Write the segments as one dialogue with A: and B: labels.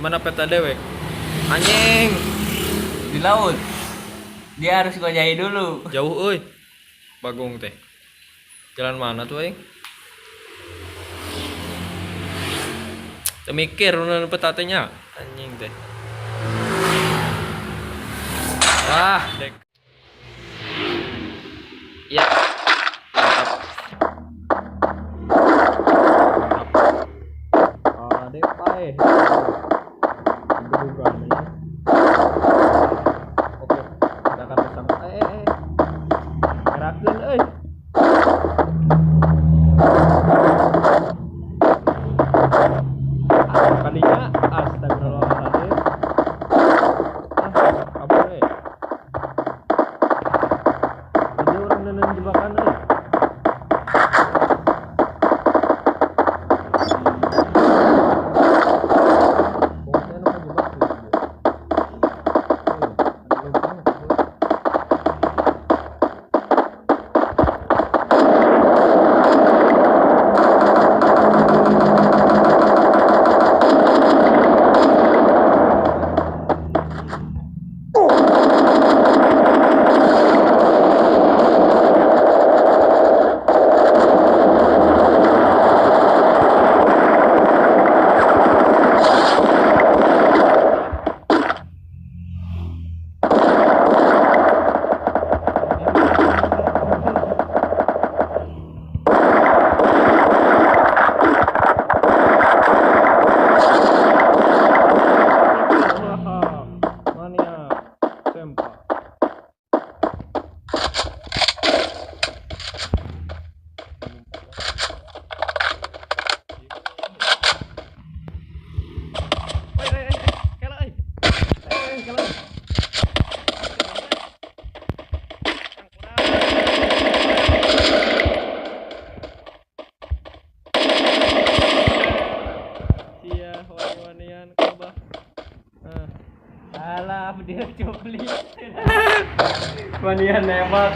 A: Mana peta dewek? Anjing.
B: Di laut. Dia harus gua jahit dulu.
A: Jauh euy. Bagong teh. Jalan mana tuh aing? Teu mikir nu peta teh nya. Anjing teh. Wah, dek. Ya. Mantap. Mantap. Ah, dek pae. Gebugan ya. Oke, kita akan pasang. Gerakeun euy. Kalinya astagfirullahaladzim. Ah, kabur euy. Jadi orang neundeun jebakan euy. Pokoknya nu kajebak tuh dia. Ada lubang kabur. Maniak sempak. Oi, oi, oi, kela euy. Kela euy. Sia wani-wanian kabah. Ah.
B: Alah, dia cupli. Wanian nembak,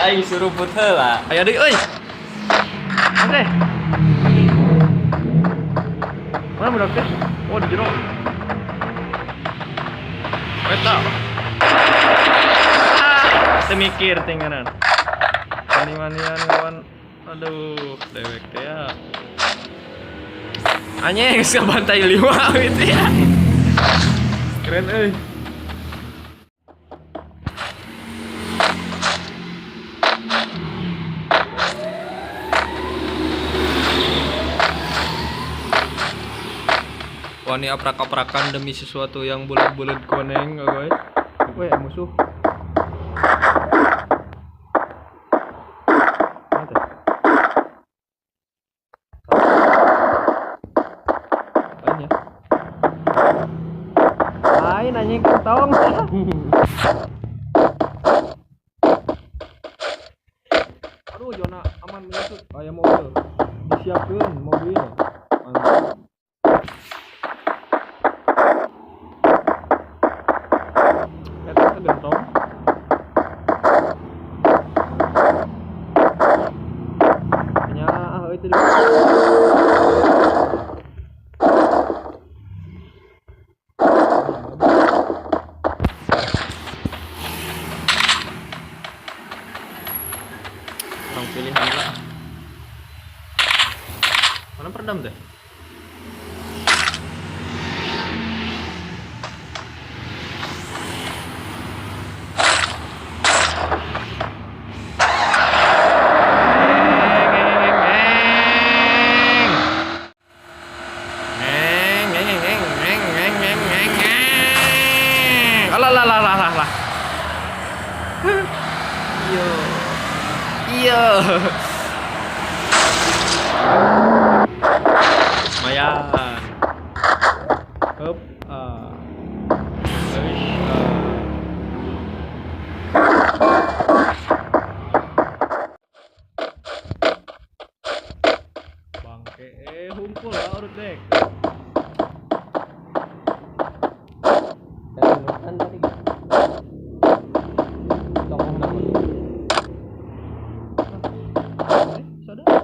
B: aing suruput heula.
A: Ayo deui euy. Andre. Mana budak teh? Oh, di jero. Eta. Ah, teu mikir teh ngaran. Wani-wanian kawan. Aduh, dewek teh ya. Anjing geus kabantai 5 gitu ya. Keren euy. Wani aprak-aprakan demi sesuatu yang bulat-bulat koneng, guys. Weh, musuh. Mana teh? Lain ya? Lain anjing kentong. Aduh, zona aman menyusut. Aya mobil. Disiapkeun mobil. Mantap. Eta teh gentong. Nya ah euy teh. Orang pilihan lah. Mana peredam teh? Alah lah lah lah lah lah. Iya. Iya. Lumayan. Hup. Ah. Eish, ah. Bangke, humpul lah urut dek.
B: Kan tadi. Tongong nama.
A: Sadar.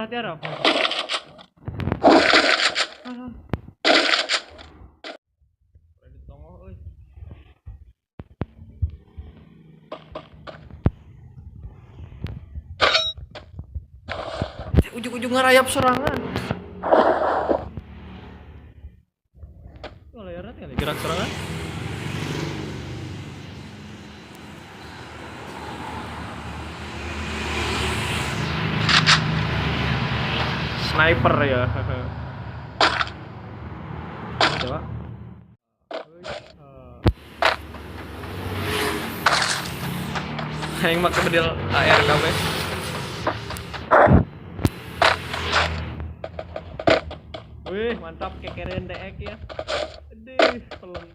A: tiarap. Ujung-ujung ngerayap serangan. Oh, layarnya tinggal gerak serangan. Sniper ya. Coba. Yang make bedil ARKB. Wih, mantap kekeren DX ya. Aduh, peleng.